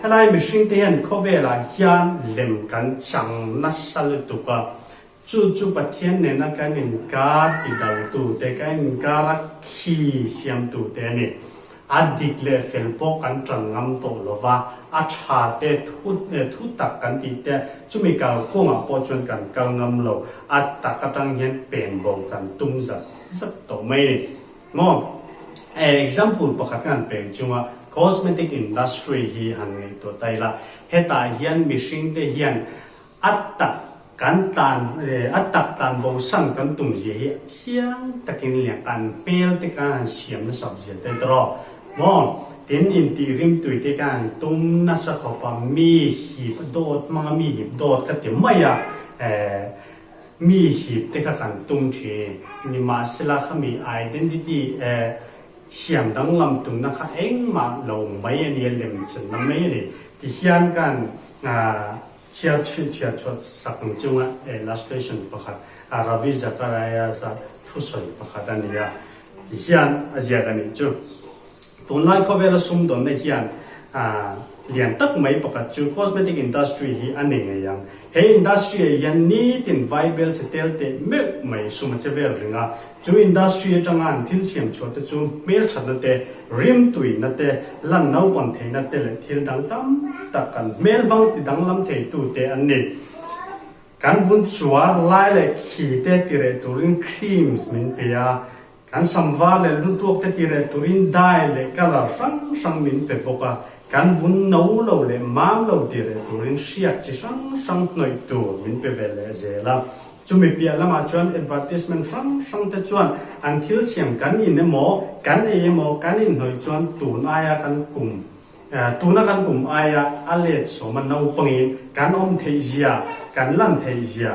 Helai mihring te hian khawvelah hian lem kan chang nasa lutuk a, chu chu Pathian nena kan inkar ti daltu te, kan inkara khi siamtu te a ni. A dik leh fel pawh kan tan ngam tawh lo va, a tha te thu thu tak kan tih te chumi kal kawngah pawh chuan kan kal ngam lo, a tak atang hian pen bo kan tum zat zat tawh mai a ni. Maw? Example pakhat kan peng chunga cosmetic industry hi han ngaihtuah ta ila, hetah hian mihring te hian A tak kan tlan a tak tlan bosan kan tum zia hi chiang takin leh kan hmel te kan han siam nasat zia te tawh maw? Tin intih rimtui te kan han tum nasa khawp a, mi hip dawt hmanga mi hip dawt ka ti mai a, mi hip te kha kan tum thin nimahsela khami identity siam danglam tumna kha engmah lo mai a nia, lemchanna mai a ni tihian kan Chhiar chhin chhiar chhuat sak ang chunga illustration pakhat Ravi Zacharias-a thusawi pakhat a ni a, ti hian a ziak a nih chu. Tunlai khawvela sumdawnna hian lian tak mai pakhat chu cosmetic industry hi a ni ngei ang. He industry-ah hian nitin vaibel che tel teh meuh mai sum a che vel ring a, Chu industry atanga an thil siam chhuah te chu hmelthatna te, rimtuina te, lan naupan theihna te leh thil dang tam tak kan hmel hmang ti danglam theitu te an ni. Kan vun chuar lai leh khi te ti reh turin creams min pe a, kan samvar leh lutuak te ti reh turin dye leh colour hrang hrang min pe bawk a, kan vun no lo leh mam lo ti reh turin hriak chi hrang hrang hnawih tur min pe ve leh zel a. Chumi piah lamah chuan advertisement hrang hrang te chuan an thil siam kan in emaw, kan ei emaw, kan inhnawih chuan tun aia kan kum, tuna kan kum aia a let sawma naupangin kan awm theih zia, kan lan theih zia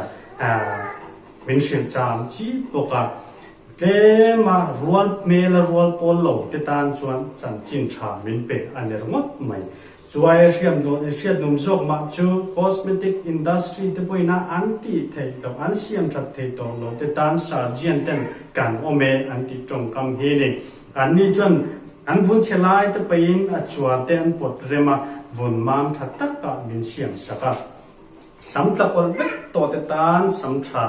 min hrilh cham chi bawk a. Tlema rual hmela rual pawl lo te tan chuan chanchin tha min pe a ni ringawt mai. Chuai hriam dawn i hriat num zawk mah chu cosmetic industry te pawhin a an tih theih loh, an siam that thei tawh lo te tan surgeon ten kan awm e an tih tawngkam hi ni. Anni chuan an vun chhe lai te pahin a chuar te an pawt rem a, vun mam tha takah min siam sak a. Sam tla kawlh vek tawh te tan sam tha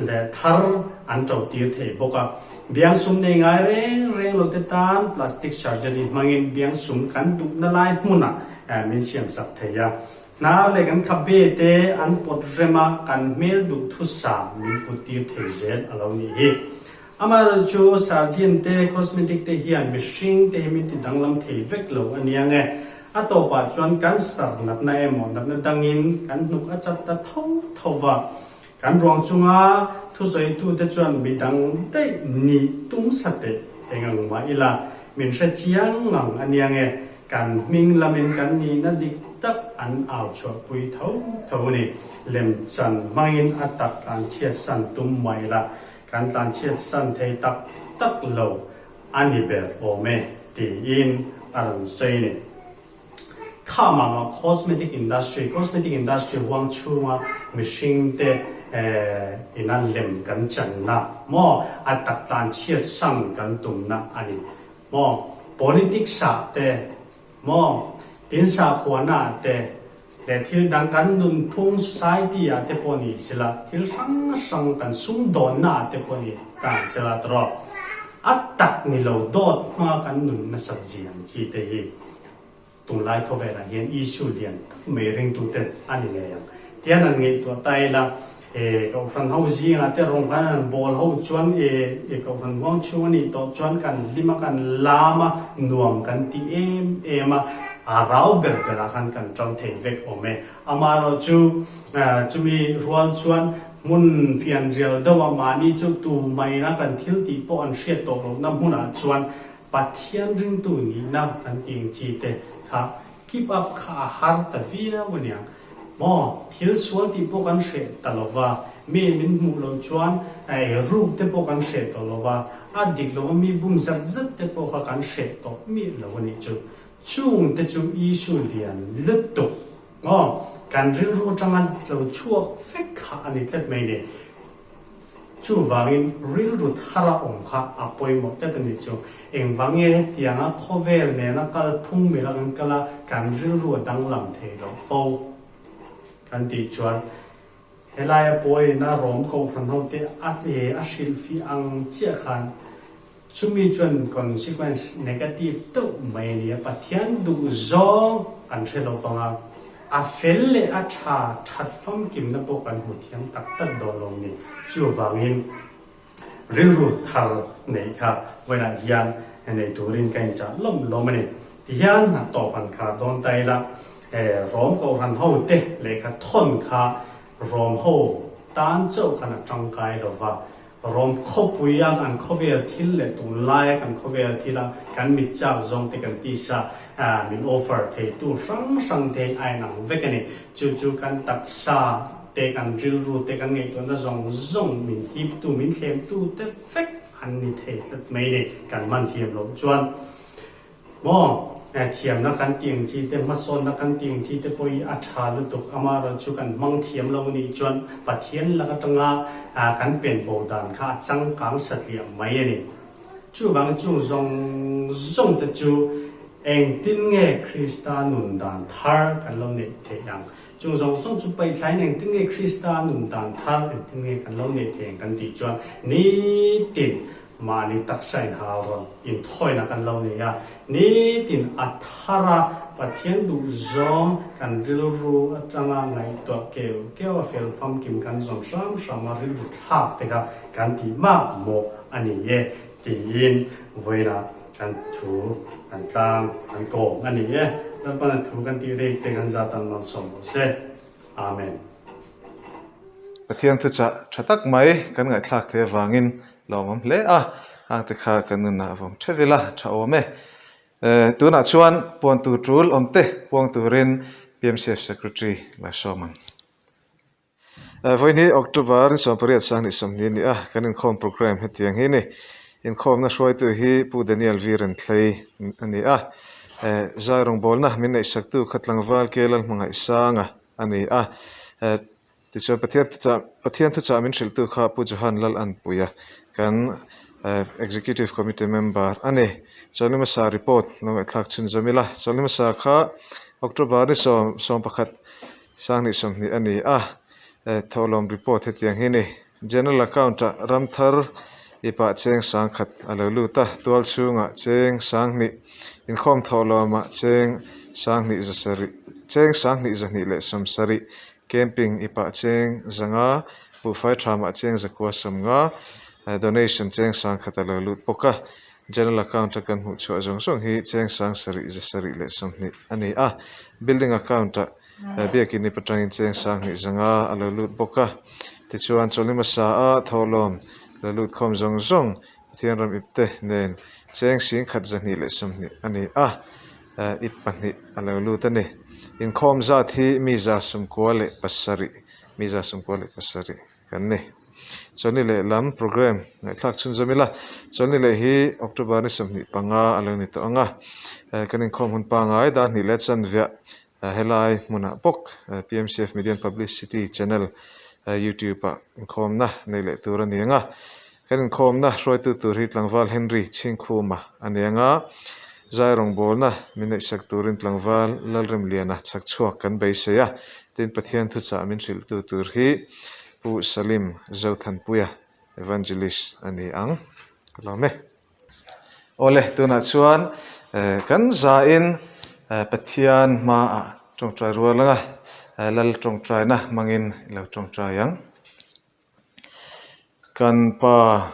leh thar an to tir thei bawk a. Biang sum nei ngai reng reng lo te tan plastic surgery hmangin biang sum kan duhna lai hmunah min siam sak thei a. Hnar leh kan khabe te an pawt rem a, kan hmel duh thusam min put tir thei zel a lo nih hi. Amaherawhchu surgeon te, cosmetic te hian mihring te hi min ti danglam thei vek lo a nia nge. A tawpah chuan cancer natna emaw natna dangin kan hnuk a chat ta tho tho va. Kan ruang chunga thusawitute chuan midang daih nih tum sateh eng ang mah ila min hre chiang ngang a nia nge, kan hming lamin kan nihna dik tak an au chhuahpui tho tho a ni. Lemchan hmangin a tak tlanchhiatsan tum mah ila kan tlanchhiatsan thei tak tak lo. A ni ber awm e, tiin a rawn sawi a ni. Kha mama cosmetic industry, cosmetic industry huang chhunga mihringte ina lem kan channa maw, a tak tlan chhiat sang kan tumna a ni maw, politics ah te maw, tin sakhuana ah te leh thil dang kan nunphung society ah te pawh ni sela, thil hrang hrang kan sumdawnna ah te pawh ni ta ang sela tawrh a tak ni lo dawt hma kan nun nasat zia ang chi te hi tunlai khawvelah hian issue lian tak mai ringtute a ni ngei ang. Tian an ngaihtuah ta ila e kohhran ho zingah te rawng khan an bawl ho chuan e e kohhran huang chhung a nih tawh chuan kan hlim a kan lam a nuam kan ti em em a a rau ber berah khan kan tang thei vek awm e. Amaherawhchu chumi rual chuan hmun fianrial deuh a mahni chu tu maina kan thil tih pawh an hriat tawh lohna hmunah chuan Pathian ringtu nihna kan tih ang chi te kha keep up kha a har ta viau a niang. Maw, thil sual tih pawh kan hreh ta lo va, mi min hmuh loh chuan ei ruk te pawh kan hreh tawh lo va, a dik lo va mi bum zat zat te pawh kha kan hreh tawh miah lo a nih chu. Chung te chu issue lian lutuk maw, kan rilru atanga lo chhuak vek kha a ni tlat mai ni. Chuvangin rilru thar a awm kha a pawimawh tlat a nih chu. Engvang nge hetianga khawvel nena kal phung mila kan kal a, kan rilru a danglam thei loh fo kan tih chuan helaia pawina rawm kohhran hote a a hrilhfih ang chiah khan chumi chuan consequence negative deuh mai a ni a, Pathian duhzawng kan hre lo vang a. A fel leh a tha that famkimna pawh kan hmu thiam tak tak dawn lo ni. Chuvangin rilru thar neih kha vawiinah hian nei turin ka inchah lawm lawm a ni. Tihian a tawp han khar dawn ta ila, Rom Kohhran ho te lehkha thawn kha Rom ho tan chauh khan a tangkai lo va, Rom khawpui a kan khawvel thil leh tunlai a kan khawvel thil a kan mit chak zawng te kan tisa min offer thei tu hrang hrang te hi a inang vek a ni. Chu chu kan taksa te kan rilru te kan ngaihtuahna zawng zawng min hip tu min thlem tu te vek an ni thei tlat mai ni kan man thiam loh chuan. Maw? Thiamna kan tih ang chi te, hmasawnna kan tih ang chi te pawh hi a tha lutuk. Amaherawh chu kan hmang thiam lo anih chuan Pathian lak atanga kan pen bo dan kha a changkang satliah mai a ni. Chuvang chung zawng zawng te chu engtin nge Krista nun dan thar kan lo neih theih ang? Chung zawng zawng chu paithlain engtin nge Krista nun dan thar engtin nge kan lo neih theih ang kan tih chuan nitin Mahni taksa in hal rawn inthawina kan lo nei a, nitin a thar a, Pathian duh zawng kan rilru atanga ngaihtuah keu keu a fel famkim kan zawn hram hram a rilru thlak te kha kan tih mak mawh a ni e tiin vawiinah kan thu kan tlang kan kawm a ni e. Lalpana thu kan tih rek te kan zat an malsawm rawh se. Amen. Pathian thuchah tha tak mai kan ngaihthlak thei avangin lawmawm hle a, hangte kha kan nunah vawm the vil a, tha awm e. Tunah chuan puan tur tul awm te puang turin PMCF Secretary Laisawm ang. Vawiin hi October ni 18 2020 a ni a, kan inkhawm programme hetiang hi a ni. Inkhawmna hruaitu hi Pu Daniel V Renthlei a ni a. Zai rawngbawlna min neihsaktu kha tlangval ke Lalhmangaihsanga a ni a. Tichuan Pathian thuchah Pathian thuchah min hrilhtu kha Pu Johan Lalanpuia kan Executive Committee member a ni. Chawlhni hmasa report lo ngaihthlak chhunzawm ila. Chawlhni hmasa kha October ni sawm sawmpakhat sanghnih sawmhnih a ni a. Thawhlawm report hetiang hi a ni. General Account ah Ramthar ipah cheng sangkhat a lo lut a, tual chhungah cheng sanghnih, inkhawm thawhlawmah cheng sanghnih za sarih, cheng sanghnih zahnih leh sawm sarih, camping ipah cheng zanga, buhfai thamah cheng zakua sawmnga, donation cheng sangkhat a lo lut bawk a. General Account a kan hmuh chhuah zawng zawng hi cheng sang sarih za sarih leh sawmhnih a ni a, Building Account ah Biakin ip atangin cheng sanghnih zanga a lo lut bawk a. Tichuan, chawlhni hmasa a thawhlawm lo lut khawm zawng zawng Pathian ram ipte nen cheng singkhat zahnih leh sawmhnih a ni a, ip pahnih a lo lut a ni. Inkhawm zat hi mi za sawmkua leh pasarih, mi za sawmkua leh pasarih kan ni. Chawlhni leh lam programme ngaihthlak chhunzawm ila, chawlhni leh hi October ni 25 a lo ni tawh ang a, kan inkhawm hun pangngai dar hnih leh chanveah Helai hmunah bawk PMCF Media and Publicity Channel YouTube ah inkhawmna nei leh tur a ni ang a. Kan inkhawmna hruaitu tur hi Tlangval Henry Chhingkhuma a ni ang a. Zai rawngbawlna min neihsak turin Tlangval Lalremliana chhak chhuak kan beisei a. Tin, Pathian thuchah min hrilhtu tur hi Pu Salim Zothanpuia, Evangelist a ni ang. Ka lawm e. Awle, tunah chuan kan zain Pathian hmaah tawngtai rual anga Lal tawngtaina hmangin i lo tawngtai ang. Kan Pa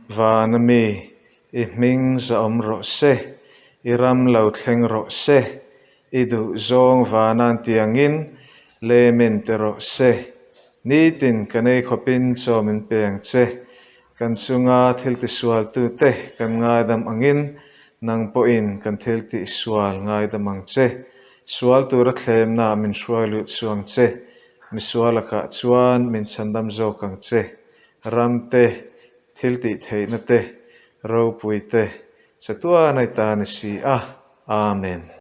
vana mi, i hming zahawm rawh se, i ram lo thleng rawh se, i duhzawng vanan tiangin lemin ti rawh se. Nitin kan ei khawpin chaw min pe ang che, Kan chunga thil tisualtute kan ngaidam angin nang pawhin kan thil tihsual ngaidam ang che. Sual tura thlemna min hruai lut suang che. Misual lakah chuan min chhandam zawk ang che. Ram te, thil tihtheihna te, ropui te, chatuan a i ta ni si a. Amen.